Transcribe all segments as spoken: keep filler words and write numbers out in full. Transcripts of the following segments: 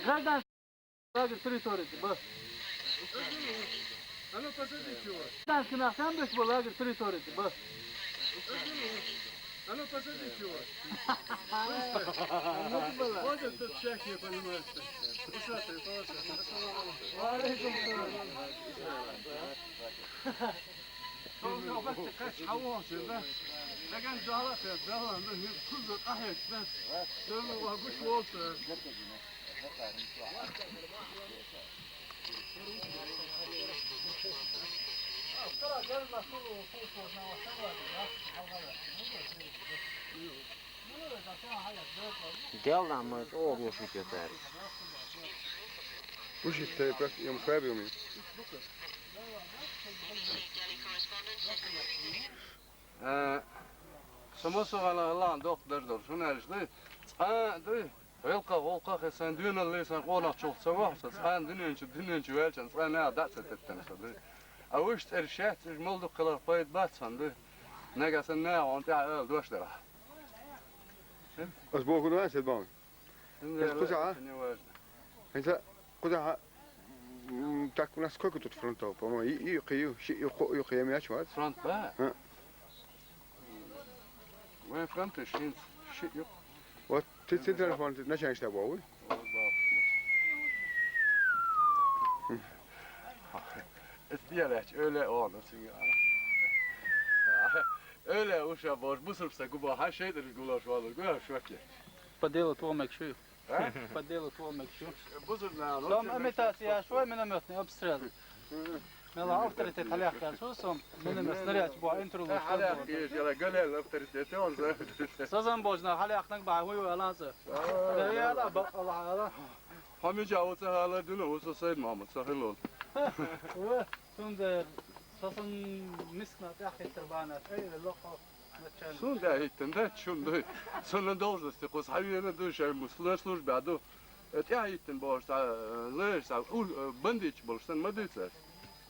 Гражданский лагерь территории, ба. А ну, подожди, чего? Гражданский нах сам беш, ба, лагерь территории, ба. А ну, подожди, чего? Ходят тут всякие, понимаешь, что. Усатые, полосатые. Ассаламу алейкум. Ва алейкум салам. Сонда бачча кач хьавогӀуча, да? Даган жагьлат я, Далла, да, хӀин куза къахьеч, да? Сонда ва гуш волча. Дело мы оглушить это. Учить ты просто им хлеб, им. Э, само собой, Аллах докъ даждор, шуна алиш ду. Цкъа ду. Гъилкъа, гъулкъа, хесан дуьйналли сан къонахчулх ца вахьа, со цкъа диненчу, диненчу ваьлчан, цкъа наха дӀа ца теттана со ду. А вуш цӀер шаьц, уж мал ду кхелар пайда бац сан ду. Нага сан наха он тӀехь ала дош дара. Аз боху, да, Седбан? Хьин кхузахьа? ХӀинца кхузахьа, м, так у нас сколько тут фронтов, по-моему, и, и, кхи ю, ши ю, кхо ю, кхи ю, мяча вац? Фронт ба? А. Вайн фронт шин, ши ю. Вот ты центральный фронт, начальник штаба, вы? Вот, да. Эс диалач, öyle oldu çünkü. Öyle uşa boş, bu sırf sakı bu, ha şeydir, gulaş vardır, gulaş yok ya. По делу твоему к чую. А? По делу твоему к чую. Бузурна, ну, Там имитация, швой минометный обстрел. Мела авторитет халях кар, шо сом миномет снаряд бо интервью. Халях, я гелел авторитет, он за. Сазан божна халях нак ба, хуй валанса. Да я ла, ба, Аллах, Аллах. Хами жа уца хала дуна, уса Сайд Мамад, сахилол. Ва, тунде, сасан мискна тахи турбана, эй, лохо. Сунда хӀиттан дац шун ду. Сунна должности кхус хьавена ду, шай муслуна служба ду. ТӀаьхьа хӀиттан бохуш цхьа, э, знаешь, цхьа, у, э, бандиташ болуш санна ма дуьйцу ас.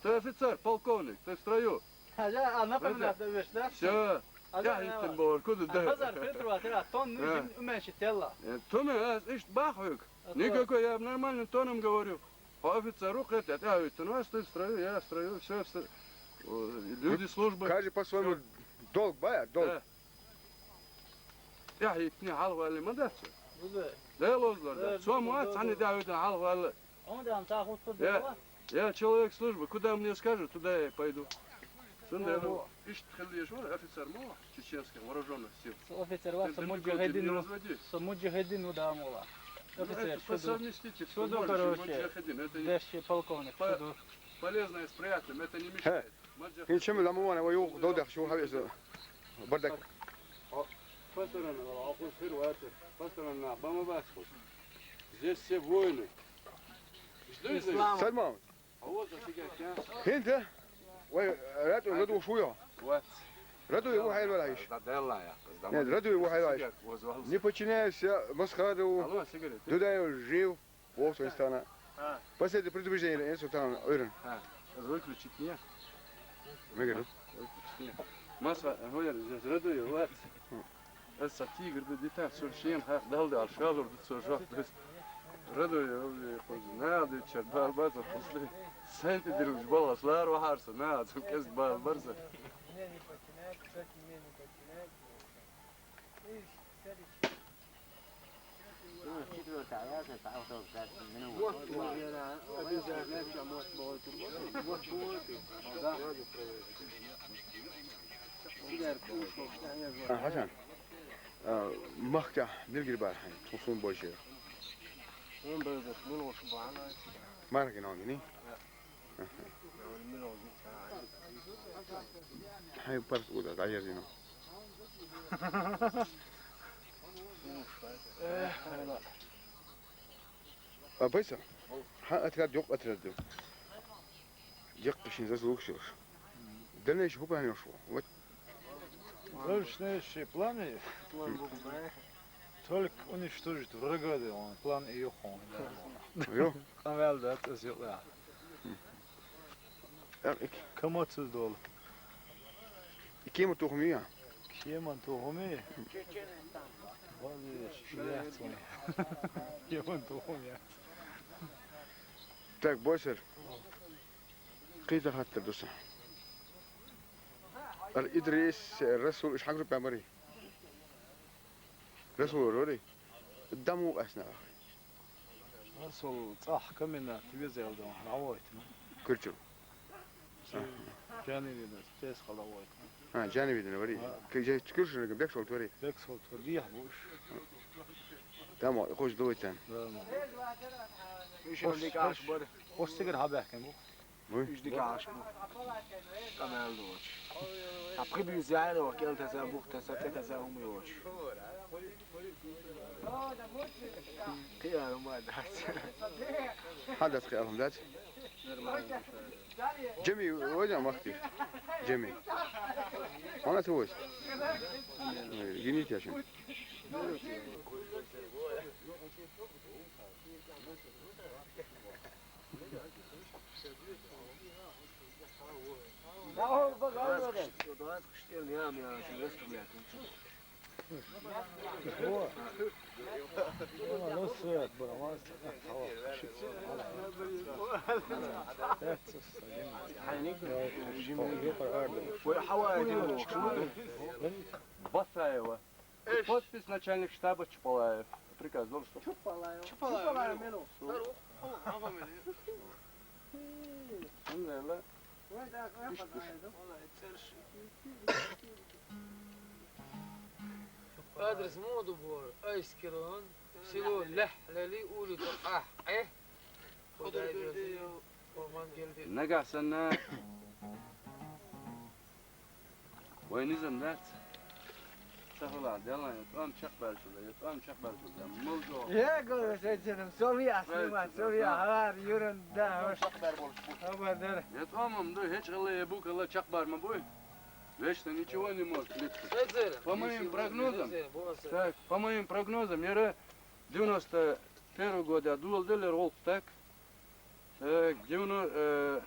Ты офицер, полковник, ты в строю. Хьажа, а напоминать да веш, да? Всё. ТӀаьхьа хӀиттан бохуш, куда да? Хазар Петрова, тера, тон ну жин умеши телла. Э, то ме ас, ишт бахуг. Никакой, я нормальным тоном говорю. По офицеру кхета, тӀаьхьа хӀиттан, ас ты в строю, я в строю, всё, всё. Люди службы. Каждый по-своему долг, бая, долг. Да. ТӀаьхьа хӀиттане хьалхаваьлла ма дац. Дела озлар дац. Цо ма вац, цхьанна тӀаьхьа хӀиттане хьалхаваьлла. Я, я человек службы, куда мне скажут, туда я и пойду. Цундела иштта хила езаш вара офицер ма вац чеченских вооружённых сил. Со офицер вац, со муджахидин ву. Со муджахидин ву, да, мола. Офицер, это по совместительству, короче, муджахидин, это не дальше полковник, по-, полезное с приятным, это не мешает. Ин чим ламуана ва юх додах шу хавис бардак. Пасторана, а кху сир вац, пасторана, бама басху. Здесь все воины. Ислам. Сальман. А вот за фига. Хин да? Вай, Раду, Раду шуё? Вот. Раду его хайвалаиш. Да, да, да, да. Нет, Раду его хайвалаиш. Не подчиняйся Масхадову. Алло, сигарет. Дудаев жив. Вовсо стана. А. Последнее предупреждение, э, султан, ойран. А, выключить не? Мегер. Выключить не. Маса, гойер, здесь Радуев, вот. Эса тигр да дита, со шен хах дал да, шалур да, со жак да. Радуев, надо, чер, барбаза, после. Сенти дирус балас, лар вахарса, на, зам кес барбарса. Мне не подчиняется, кстати, мне не подчиняется. Ну, с четвёртого августа, с автобуса минут. Вот, вот, обязательно. Вот, вот, да. А, Хасан, а, махка милгир бар хьайн, тхусун божи. Он был, минут, бана. Маргин он, не? Хьайн парс уда, дӀаерзина. А, Байса? Хьан отряд, юкъ отряд ду. Яккхи шин заслугаш йолуш. Дальнейший хӀу план йолуш ву? Вот. Дальнейший планы? Только уничтожить врага, да, он план и юху. Ю? Къамел дац ас юкъа. Э, ик. Камацуз долу. И кема тухум я? Кеман тухум я? Валеш, яц вай. Кеман тухум я? Так, Бойсар. Кхийта хаттар ду сан. Ар Идрис, Расул, иш хьан группа барий? Расул вар варий? Дам ву къаьсна ахи. Расул цӀахь камина везел дан хьан вайтина. Курчу. Жани вина, тес хала вайтина. А, Жани видина варий? А. Курчу бекс волт варий? Бекс волт варий, дехь буш. Дам ву, хош ду вайтан. Да, ма. Хош, хош, хош сигар хьабехкан бу. Вуй. Уж дика Ӏаш бу. Къамел доч. Та пхи буьйса яй дохк, кӀел таса, бух таса, кхе таса хӀума йоч. Кхияр хӀума дац. Хьан дац кхияр хӀума дац? Джеми, вайна махкий. Джеми. Хьана ту вайс? Гинит яшин. Басаева. Подпись начальник штаба Чупалаев. Приказ дал, что? Чупалаев. Чупалаев. Адрес моду бор, Айскирон, село Лехлели, улица Ахе. Нагахь санна вай низам дац. Ца хала, делан, я тӀом чекхбаьлчул, я тӀом чекхбаьлчул, я мал жо. Я говорю, с этим, со виа снимать, со виа, хавар, ерунда, чекхбар болуш бу. Хабар дар. Я тӀомам ду, хӀечхала я букала чекхбар ма буй. Вечно ничего не может случиться. По моим прогнозам, так, по моим прогнозам, яра девяносто первого года дулал делер волк, так? Так, девяно-, э,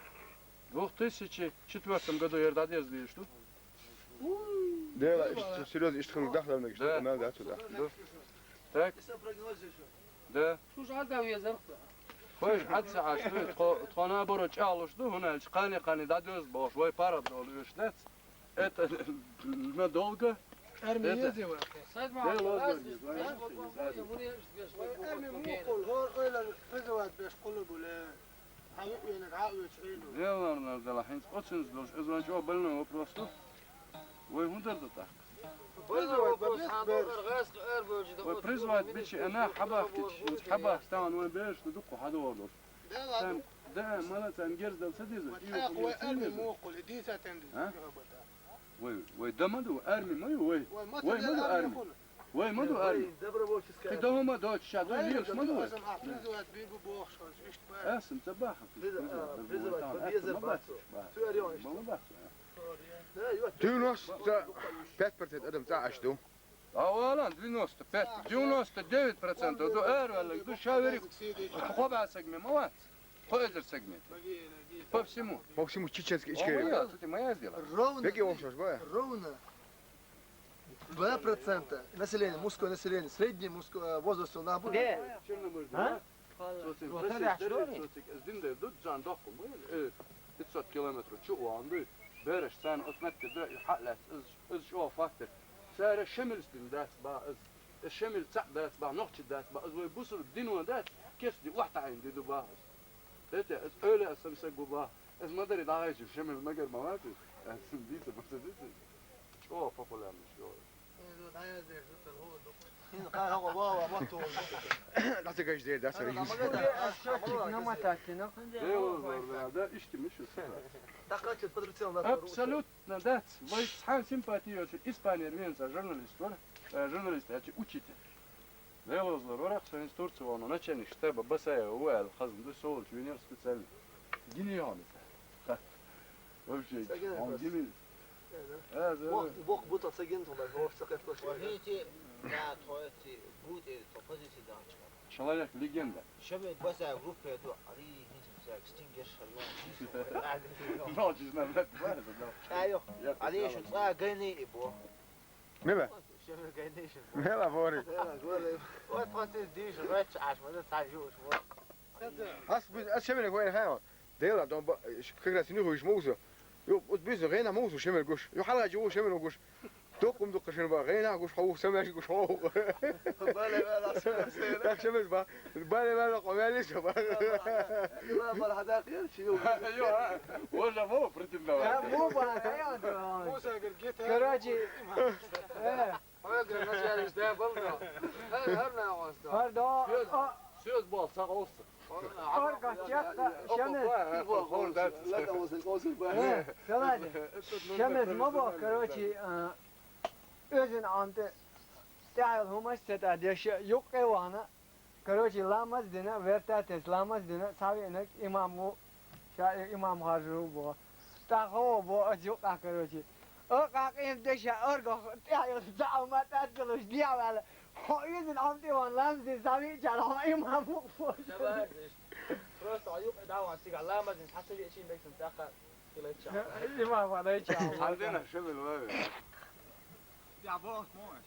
двух тысячи четвёртом году яра дӀадерза дезаш ду. Дела, иштта серьёзно, иштта хинна дахларнаг, иштта Да. мел дац, да. Да. Так? Да. Хой, Ӏад ца Ӏаш ду, тхо-, тхона боро чӀалуш ду, хӀуна аьлча кхане-кхане дӀадоьза бохуш, вай парад долу уьш дац. Это надолго. Армия Это- еза вара. Дай лозунг, лозунг. Вай армия мукъул, хӀор ойлан призывать беш кхуллу бу ле. Хьан вуьйниг хьан а оьцу хьийна. Велларна дала хӀинца оцинца долуш, иза ван чӀогӀа больной вопрос ду. Вай хӀун дар ду тӀаккха? Призывать бан беза берш. Вай призывать бичи ана хьабахкича, хӀинца хьабахка стагӀан вайн бераш ду дуккха хьадогӀур долуш. Царна даа мала царна герз дала ца деза, и юкъа вай армия мукъул, и дийца тен деза. А? Вай, вай да ма ду, арми ма ю вай. Вай ма ду арми. Вай ма ду арми. Кхин да хӀума доцуш ша ду, лелаш ма ду вай. Асан ца баха. Призывать ма бац. Девяносто пять процентов адам цӀа Ӏаш ду. А валан девяносто пять, девяносто девять процентов ду, эр валлаг ду, ша верик. Хо баьсаг ме ма вац. Хо эзар сегмент. По всему. По всему чеченской О, Ичкерии. Моя, тут и моя сделала. Ровно, Беги, Вовчик, бая. Ровно два процента населения, мужское население, средний мужской, э, возраст у нас будет. Где? А? Ротада, что ли? Пятьсот километров чу ванды. Береш цан отметка да, и хьалац, из, из чо фактор. Цара шамилстин дац ба из. Из шамил цаӀ дац ба, нохчи дац ба, из вай бусур дино дац, кесди вахтаин диду ба из. Эте, эс ойла ас сам сагу ба. Эс мадари дагайчу шемел магар ма вати. Эс дийца ма ца дийца. ЧӀо популярный, чӀо. Хин хара хо ва ва ма ту. Даци гаш дер, даци. Счётчик намотать, нахуй. Дело, да, да, ишти мишу сата. Абсолютно дац. Вай цхьан симпатиёчу Испанияр венца журналист вара. Э, журналист, я чи учитель. Делозлар вара, со инструкция вон, начальник штаба Басаева ву аьлла хазна ду, со волчу винера специально. Гинийон. Вообще, он гинийон. Бог, Бог будто сагин туда, Бог сакет точно. Вахите, да, то эти, будет, то позиции да. Человек-легенда. Шабе Басаева группе ду, али, не знаю, стингер, шарьон. Ночь на блядь, да. Айо, али, шо ца гайни и бо. Мила. Мела бори. Вот процесс диш, врач аш, вот это сажу, вот. Ас буз, ас шемале хойна хаа. Дела, дон ба, как раз не хуйш муса. Ё, вот буз гена муса шемале гуш. Ё, хала жу шемале гуш. Докум дукха шен ба, гена гуш, хау, самеш гуш, хау. Бале, бале, ас, ас, ас. Так шемале ба. Бале, бале, къомали шо ба. Ила, бале, хада, я, ши, ё. Ё, а, можно муса претендовать. Муса, я, да. Муса, говорит, короче, э, Ой, гэр, начальник, да, был, да. Хар, хар на вас, да. Хар, да. Сёз, а, сёз бол, саға олсун. Ор качакка, шемез. Э, салады. Шемез ма бол, короче, а, өзін анты тәйіл хумас сета деші юқ эвана. Короче, ламаз дина, вертатес ламаз дина, савинек имам му, ша имам харжу бо. Та хо бо, аз юқа, короче. О, как им деша, орго, тя ё, за, ма, та, галуш, дьявол. Хо, изин, ам, ти, вон, ламаз дин, сави, чар, хо, имам му, бо. Шабаш, просто, а юқа, да, вон, сига, ламаз дин, хасави, чин, бексин, таха, килача. Имам, вон, ай, ча. Хандина, шамил, вон. Я, бо, можешь.